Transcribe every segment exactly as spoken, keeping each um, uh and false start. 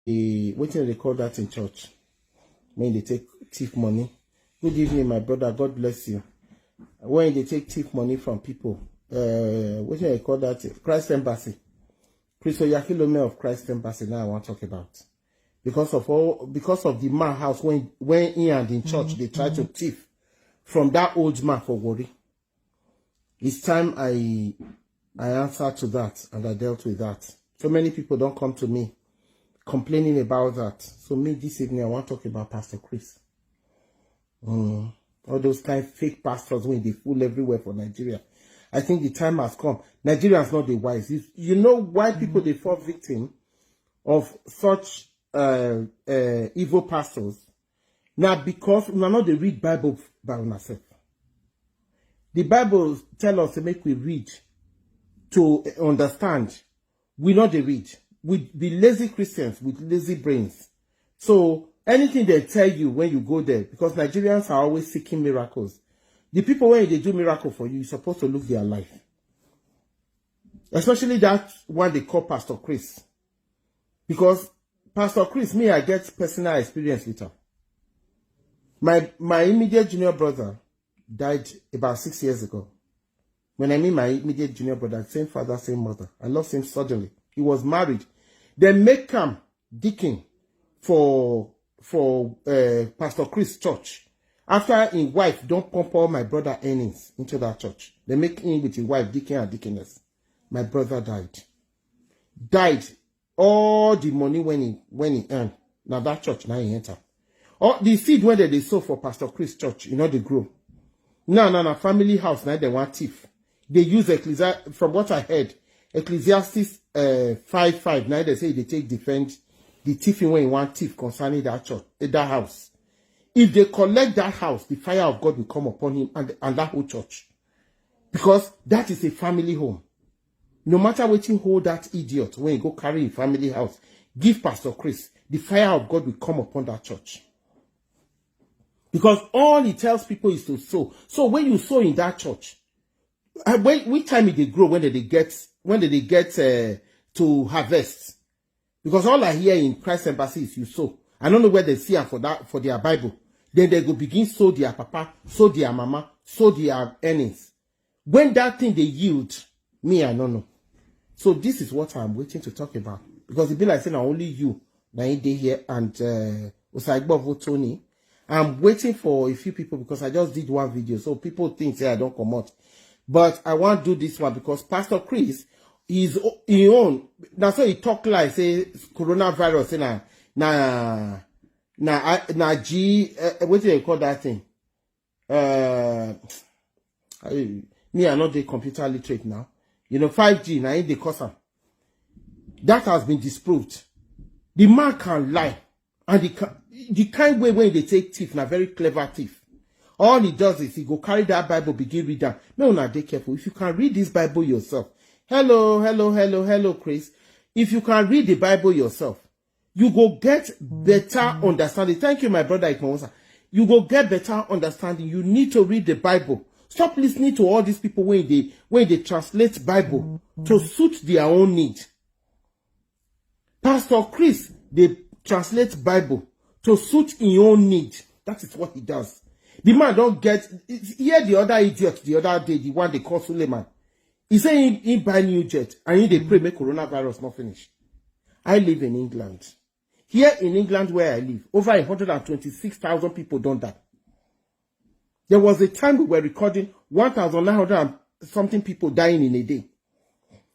wetin dem dey call that in church? When they take thief money. Good evening, my brother. God bless you. When they take thief money from people, uh, wetin dem dey call that thing? Christ Embassy. Chris Oyakhilome of Christ Embassy, now I wan talk about. Because of all, because of the man house when, when he and in church, they try to thief from that old man for Warri. It's time I, I answer to that and I dealt with that. So many people don't come to me complaining about that. So me this evening, I want to talk about Pastor Chris. Mm. All those kind fake pastors when they fool everywhere for Nigeria. I think the time has come. Nigerians not the wise. You, you know why people they fall victim of such, uh, uh, evil pastors? Now, because una no dey read Bible by una sef. The Bible tell us to make we read to, eh, understand. We no dey read. We be lazy Christians with lazy brains. So anything they tell you when you go there, because Nigerians are always seeking miracles. The people when they do miracle for you, you're supposed to look their life. Especially that one they call Pastor Chris. Because Pastor Chris, me, I get personal experience with her. My, my immediate junior brother died about six years ago. When I mean my immediate junior brother, same father, same mother. I lost him suddenly. He was married. They make him deacon for, for, uh, Pastor Chris church. After his wife don't pump all my brother earnings into that church. They make him with his wife deacon and deaconess. My brother died. Died. All the money when he, when he earned, now that church now he enter. All the seed when they, they sow for Pastor Chris church, you know, they grow. Now, now, now, family house, now they want thief. They use Ecclesi-, from what I heard, Ecclesiastes, uh, five five, now they say they take defend the thiefing when you want thief concerning that church, eh, that house. If they collect that house, the fire of God will come upon him and, and that whole church. Because that is a family home. No matter wetin hold that idiot when he go carry him family house, give Pastor Chris, the fire of God will come upon that church. Because all he tells people is to sow. So when you sow in that church, uh, when, which time did they grow when did they get, when did they get, uh, to harvest? Because all I hear in Christ Embassy is you sow. I don't know where they see am for that, for their Bible. Then they go begin sow their papa, sow their mama, sow their earnings. When that thing they yield, me, I don't know. So this is what I'm waiting to talk about. Because it be like saying only you, na him dey here and, uh, Osaigbovo Tony. I'm waiting for a few people because I just did one video. So people think say I don't come out. But I want to do this one because Pastor Chris is o-, he own. That's why he talk like say coronavirus, say na, na, na, I-, na G, uh, what do they call that thing? Uh, I, me, I not the computer literate now. You know, five G, now they cause am. That has been disproved. The man can lie. And the, ki-, the kind way when they take thief, na very clever thief. All he does is he go carry that Bible, begin read am. No, una dey careful. If you can read this Bible yourself. Hello, hello, hello, hello, Chris. If you can read the Bible yourself, you go get better understanding. Thank you, my brother Ikmonwosa. You go get better understanding. You need to read the Bible. Stop listening to all these people when they, when they translate Bible to suit their own need. Pastor Chris, they translate Bible to suit his own need. That is what he does. The man don't get, hear the other idiot the other day, the one they call Suleiman. He say he, he buy new jet and he dey pray make coronavirus not finish. I live in England. Here in England where I live, over a hundred and twenty-six thousand people don't die. There was a time we were recording one thousand nine hundred and something people dying in a day.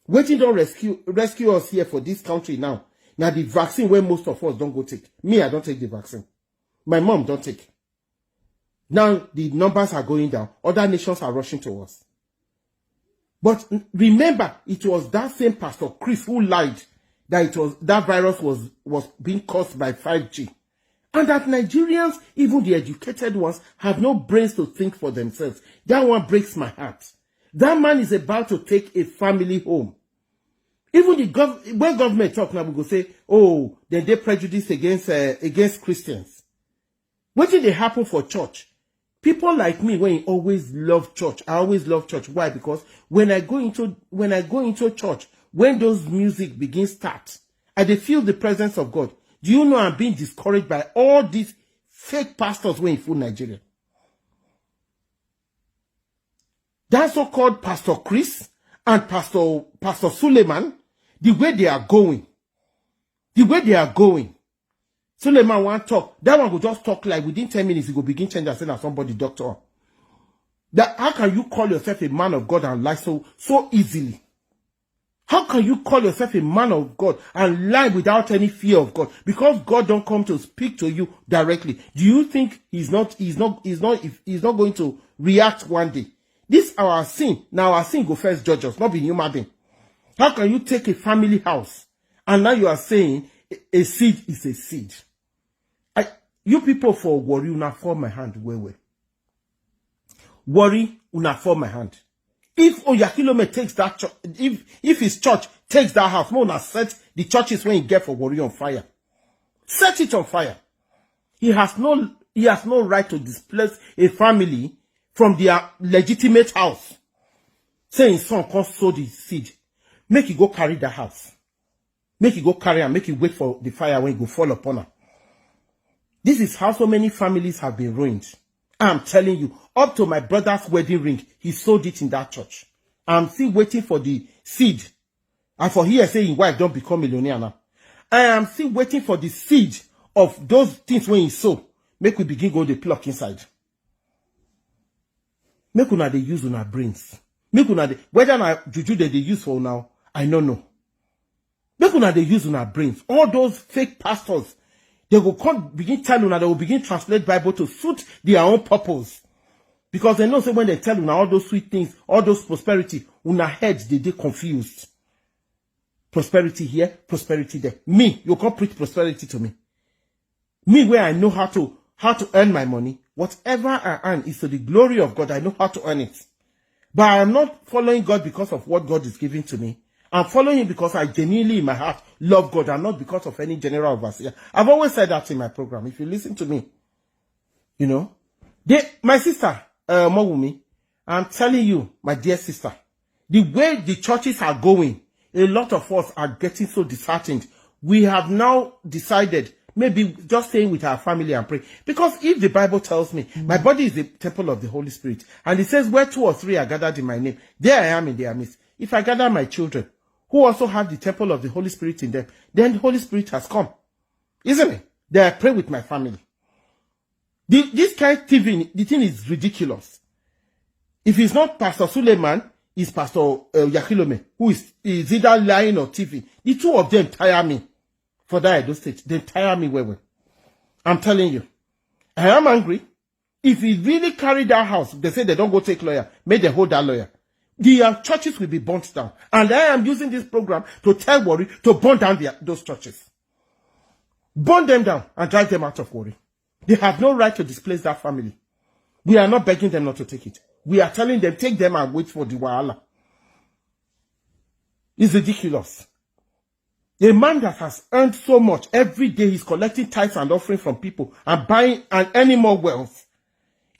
Wetin don rescue, rescue us here for this country now? Now the vaccine where most of us don't go take. Me, I don't take the vaccine. My mom don't take. Now the numbers are going down. Other nations are rushing to us. But n-, remember, it was that same Pastor Chris who lied that it was, that virus was, was being caused by five G. And that Nigerians, even the educated ones, have no brains to think for themselves. That one breaks my heart. That man is about to take a family home. Even the gov-, when government talk now, we go say, "Oh, then they prejudice against, uh, against Christians." Wetin dey happen for church? People like me, when you always love church, I always love church. Why? Because when I go into, when I go into church, when those music begin start, I dey feel the presence of God. Do you know I'm being discouraged by all these fake pastors wey full Nigeria? That so-called Pastor Chris and Pastor Pastor Suleiman, the way they are going, the way they are going, Suleiman wan talk. That one go just talk like within ten minutes, he go begin change and say na somebody doctor. That how can you call yourself a man of God and lie so so easily? How can you call yourself a man of God and lie without any fear of God? Because God don't come to speak to you directly. Do you think he's not he's not he's not he's not going to react one day? This our sin. Now our sin go first judge us, not be human being. How can you take a family house and now you are saying a, a seed is a seed? I, you people for Warri, una fall my hand well well. Warri, una fall my hand. If Oyakhilome takes that church, if if his church takes that house, make una set the churches wey he get for Warri on fire. Set it on fire. He has no he has no right to displace a family from their legitimate house. Say his son come sow the seed, make he go carry that house. Make he go carry am, make he wait for the fire wey go fall upon am. This is how so many families have been ruined. I'm telling you, up to my brother's wedding ring, he sold it in that church. I'm still waiting for the seed. And for here, say his wife don't become millionaire now. I am still waiting for the seed of those things wey he sow. Make we begin go dey pluck inside. Make una dey use una brains. Make una dey whether na juju dem dey use for una, I no know. Make una dey use una brains. All those fake pastors, they go come begin tell una, they will begin translate Bible to suit their own purpose. Because they know say when they tell una all those sweet things, all those prosperity, una head dey dey confused. Prosperity here, prosperity there. Me, you come preach prosperity to me. Me where I know how to how to earn my money. Whatever I earn is to the glory of God. I know how to earn it. But I am not following God because of what God is giving to me. I'm following him because I genuinely in my heart love God and not because of any general overseer. I've always said that in my program. If you listen to me, you know, they, my sister, uh, Mowumi, I'm telling you, my dear sister, the way the churches are going, a lot of us are getting so disheartened. We have now decided maybe just staying with our family and pray. Because if the Bible tells me, my body is the temple of the Holy Spirit, and it says, "Where two or three are gathered in my name, there I am in their midst." If I gather my children, who also have the temple of the Holy Spirit in them, then the Holy Spirit has come. Isn't it? Then I pray with my family. The, this kind of thing, the thing is ridiculous. If it's not Pastor Suleiman, it's Pastor uh, Oyakhilome, who is, is either lying or thieving. The two of them tire me for that Edo State. They tire me well well. I'm telling you. I am angry. If he really carry that house, they say they don't go take lawyer. Make they hold that lawyer. Their churches will be burnt down. And I am using this program to tell Warri to burn down their, those churches. Burn them down and drive them out of Warri. They have no right to displace that family. We are not begging them not to take it. We are telling them, take them and wait for the wahala. It's ridiculous. A man that has earned so much, every day he's collecting tithes and offering from people and buying and earning more wealth.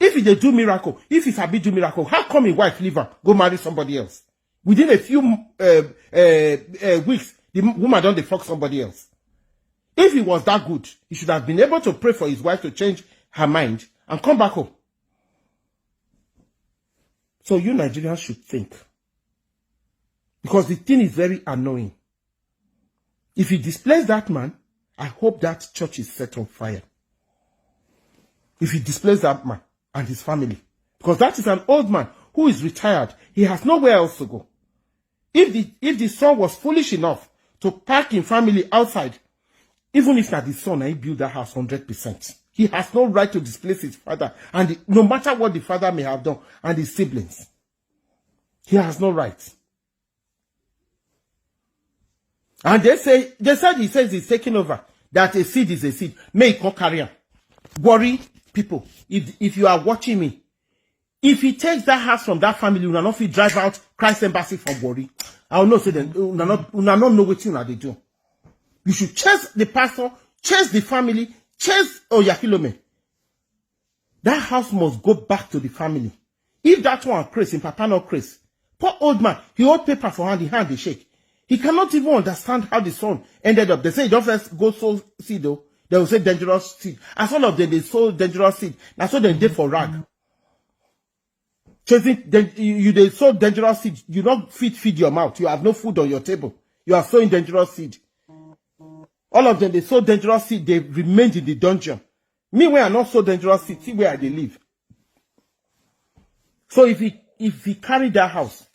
If he dey do miracle, if he sabi do miracle, how come his wife leave am, go marry somebody else? Within a few uh, uh, uh, weeks, the m- woman don dey fuck somebody else. If he was that good, he should have been able to pray for his wife to change her mind and come back home. So you Nigerians should think. Because the thing is very annoying. If you displace that man, I hope that church is set on fire. If you displace that man and his family, because that is an old man who is retired, he has nowhere else to go. If the if the son was foolish enough to pack him family outside, even if that the son he built that house hundred percent, he has no right to displace his father. And the- no matter what the father may have done and his siblings, he has no right. And they say they said he says he's taking over. That a seed is a seed. May he come carry am. Warri people, if if you are watching me, if he takes that house from that family, una no fit drive out Christ Embassy from Warri. I will know say dem una no una no know wetin una dey do. You should chase the pastor, chase the family, chase Oyakhilome. That house must go back to the family. If that one craze, him papa no craze. Poor old man, he hold paper for hand, the hand dey shake. He cannot even understand how the son ended up. They say he don't first go sow seed, though. They will say dangerous seed. As all of them, they sow dangerous seed. Now, so they did for rag. Chasing, then you, you they sow dangerous seed. You don't feed, feed your mouth. You have no food on your table. You are sowing dangerous seed. All of them, they sow dangerous seed. They remained in the dungeon. Me, where I not so dangerous seed, see where I dey live. So if he, if he carry that house,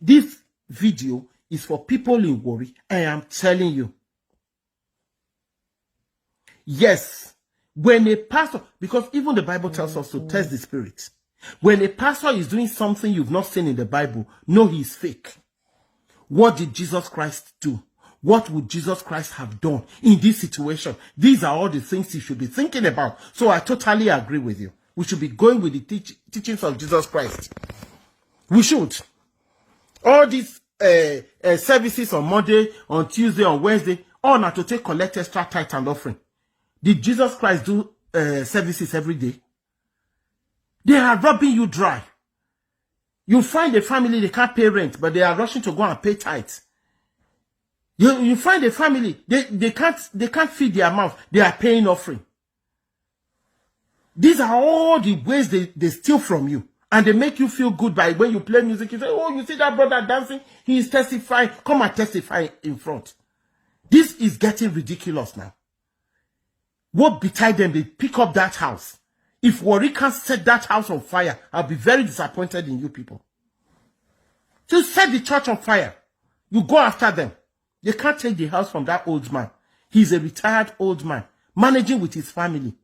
this video is for people in Warri. I am telling you. Yes. When a pastor, because even the Bible tells us to test the spirit. When a pastor is doing something you've not seen in the Bible, know he is fake. What did Jesus Christ do? What would Jesus Christ have done in this situation? These are all the things you should be thinking about. So I totally agree with you. We should be going with the teach, teachings of Jesus Christ. We should. All these uh, uh, services on Monday, on Tuesday, on Wednesday, all na to take collect extra tithe and offering. Did Jesus Christ do uh, services every day? They are robbing you dry. You find a family, they can't pay rent, but they are rushing to go and pay tithe. You, you find a family, they, they can't, they can't feed their mouth. They are paying offering. These are all the ways they, they steal from you. And they make you feel good by when you play music. You say, "Oh, you see that brother dancing? He is testifying. Come and testify in front." This is getting ridiculous now. What betide them? They pick up that house. If Warri can't set that house on fire, I'll be very disappointed in you people. To set the church on fire, you go after them. They can't take the house from that old man. He's a retired old man managing with his family.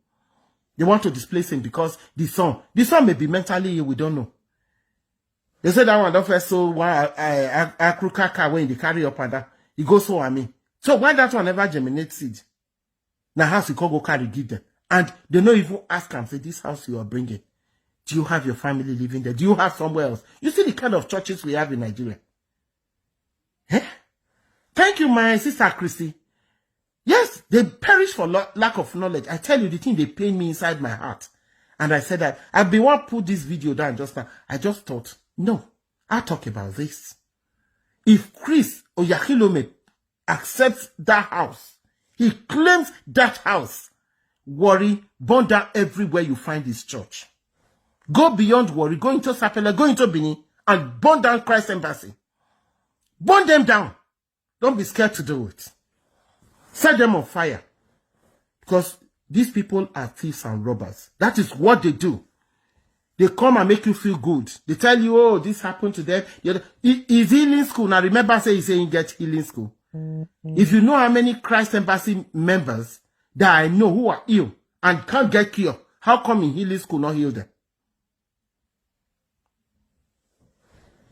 They want to displace him because the son, the son may be mentally ill. We don't know. They said that one don't first so why I, I, I, I car when they carry up and down. He goes so I mean. So why that one never germinate seed? Now house you can go carry give them. And they no even ask and say, "This house you are bringing, do you have your family living there? Do you have somewhere else?" You see the kind of churches we have in Nigeria. Eh? Thank you, my sister Christy. Yes, they perish for lo- lack of knowledge. I tell you, the thing they pain me inside my heart. And I said that I've been one put this video down just now. I just thought, no, I'll talk about this. If Chris Oyakhilome accepts that house, he claims that house, Warri, burn down everywhere you find his church. Go beyond Warri, go into Sapele, go into Benin, and burn down Christ Embassy. Burn them down. Don't be scared to do it. Set them on fire. Because these people are thieves and robbers. That is what they do. They come and make you feel good. They tell you, "Oh, this happened to them." The other, i- is healing school. Now remember, say he say he get healing school. If you know how many Christ Embassy members that I know who are ill and can't get cure, how come in healing school not heal them?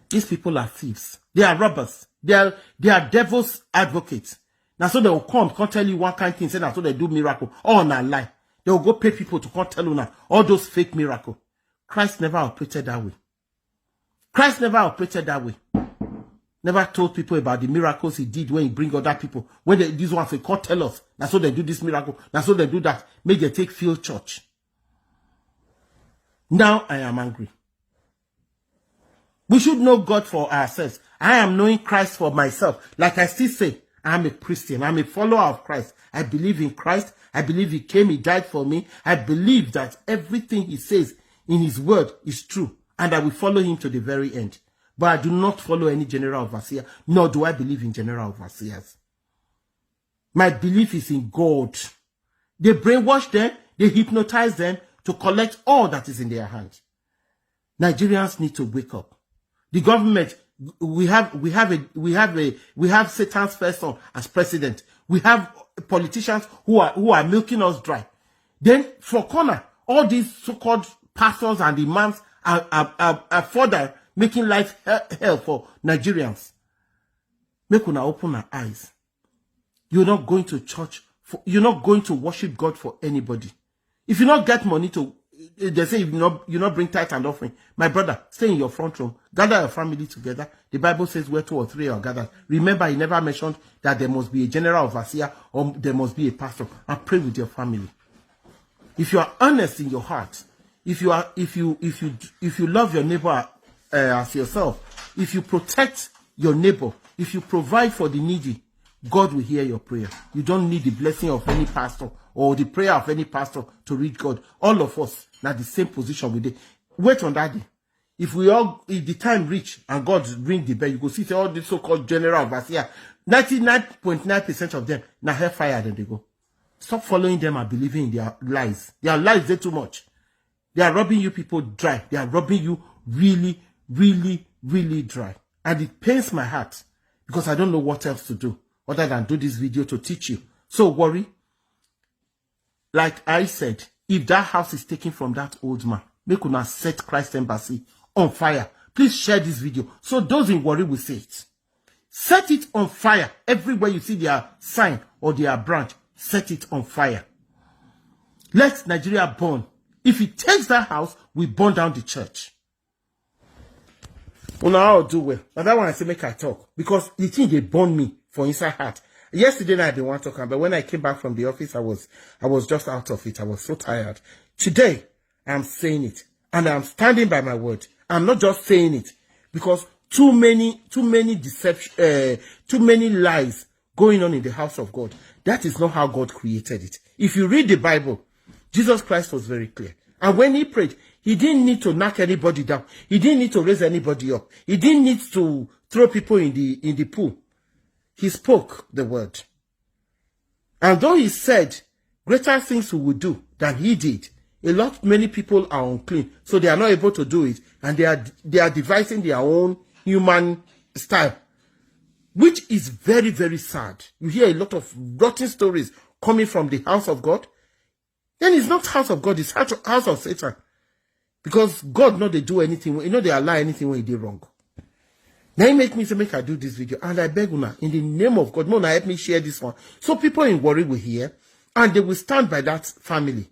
These people are thieves. They are robbers. They are they are devil's advocates. Now so they will come, come tell you one kind thing, say now so they do miracle. All na lie. They will go pay people to come tell you now. All those fake miracle. Christ never operated that way. Christ never operated that way. Never told people about the miracles he did when he bring other people. When they, these ones they come tell us, now so they do this miracle, now so they do that. Make they take field church. Now I am angry. We should know God for ourselves. I am knowing Christ for myself. Like I still say, I'm a Christian. I'm a follower of Christ. I believe in Christ. I believe he came, he died for me. I believe that everything he says in his word is true. And I will follow him to the very end. But I do not follow any general overseer, nor do I believe in general overseers. My belief is in God. They brainwash them, they hypnotize them to collect all that is in their hand. Nigerians need to wake up. The government, we have, we have a, we have a, we have Satan's first son as president. We have politicians who are who are milking us dry. Then for corner, all these so-called pastors and imams are are, are, are further making life hell, hell for Nigerians. Make una open our eyes. You're not going to church. For, you're not going to worship God for anybody. If you not get money to, eh, they say if you not you not bring tithe and offering, my brother, stay in your front room, gather your family together. The Bible says where two or three are gathered. Remember, he never mentioned that there must be a general overseer or there must be a pastor. And pray with your family. If you are honest in your heart, if you are if you if you if you love your neighbor uh, as yourself, if you protect your neighbor, If you provide for the needy, God will hear your prayer. You don't need the blessing of any pastor or the prayer of any pastor to reach God. All of us, now the same position we dey. Wait on that day. If we all, if the time reach and God ring the bell, you go see say all this so-called general overseer, ninety-nine point nine percent of them, now hellfire then they go. Stop following them and believing in their lies. Their lies, they too much. They are robbing you people dry. They are robbing you really, really, really dry. And it pains my heart because I don't know what else to do other than do this video to teach you. So worry, like I said, if that house is taken from that old man, make una set Christ Embassy on fire. Please share this video so those in worry will see it. Set it on fire. Everywhere you see their sign or their branch, set it on fire. Let Nigeria burn. If it takes that house, we burn down the church. Una all do well. Now that one I say make I talk because the thing they burn me for inside heart. Yesterday night they want to come, but when I came back from the office, I was I was just out of it. I was so tired. Today, I'm saying it and I'm standing by my word. I'm not just saying it because too many too many deception, uh, too many lies going on in the house of God. That is not how God created it. If you read the Bible, Jesus Christ was very clear. And when he prayed, he didn't need to knock anybody down. He didn't need to raise anybody up. He didn't need to throw people in the in the pool. He spoke the word. And though he said, "Greater things we will do than he did," a lot, many people are unclean. So they are not able to do it. And they are they are devising their own human style, which is very, very sad. You hear a lot of rotten stories coming from the house of God. Then it's not house of God, it's house house of Satan. Because God not they do anything, you know they allow anything when they wrong. Now he make me say make I do this video and I beg una in the name of God, una help me share this one. So people in worry will hear and they will stand by that family.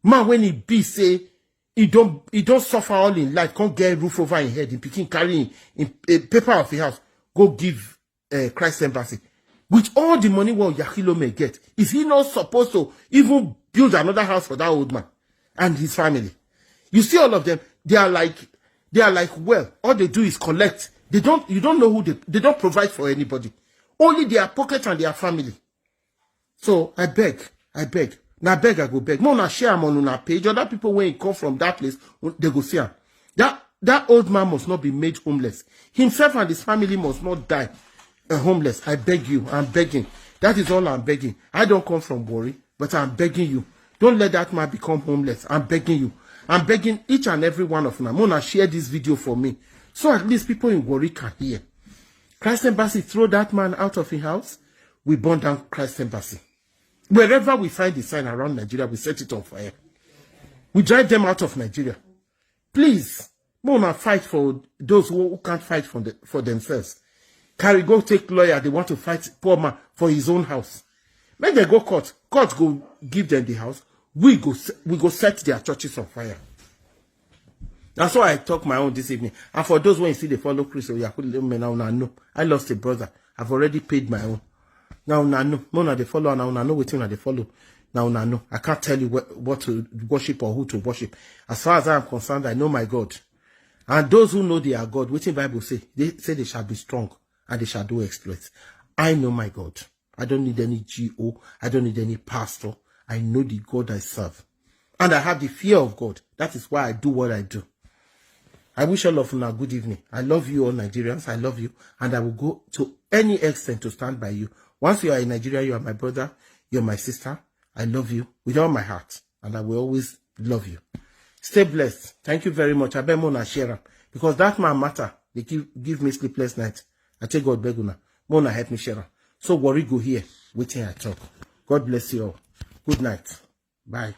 Man, when he be say he don't he don't suffer all in life, can't get roof over his head, in picking carrying in a paper of his house, go give uh, Christ Embassy. With all the money what Yahilome get, is he not supposed to even build another house for that old man and his family? You see all of them, they are like they are like well, all they do is collect. They don't you don't know who they they don't provide for anybody. Only their pocket and their family. So I beg, I beg. Now beg I go beg. More na share am on una page. Other people when come from that place, they go see am. That that old man must not be made homeless. Himself and his family must not die uh, homeless. I beg you, I'm begging. That is all I'm begging. I don't come from worry, but I'm begging you. Don't let that man become homeless. I'm begging you. I'm begging each and every one of them. Mona share this video for me. So at least people in worry can hear. Christ Embassy throw that man out of his house. We burn down Christ Embassy. Wherever we find the sign around Nigeria, we set it on fire. We drive them out of Nigeria. Please, Mona fight for those who, who can't fight for, the, for themselves. Carry go take lawyer, they want to fight poor man for his own house. Make they go court. Court go give them the house. We go we go set their churches on fire. That's why I talk my own this evening. And for those when you see they follow Chris Oyakude, now una know. I lost a brother. I've already paid my own. Now una know. Mona they follow, now una know wetin una they follow. Now una know. I can't tell you what, what to worship or who to worship. As far as I am concerned, I know my God. And those who know they are God, wetin Bible say, they say they shall be strong and they shall do exploits. I know my God. I don't need any G O. I don't need any pastor. I know the God I serve. And I have the fear of God. That is why I do what I do. I wish all of you a good evening. I love you all Nigerians. I love you. And I will go to any extent to stand by you. Once you are in Nigeria, you are my brother. You're my sister. I love you with all my heart. And I will always love you. Stay blessed. Thank you very much. I bet Mona share am. Because that man matter. They give, give me sleepless night. I take God beg una. Mona help me share am. So worry go here. Waiting I talk. God bless you all. Good night. Bye.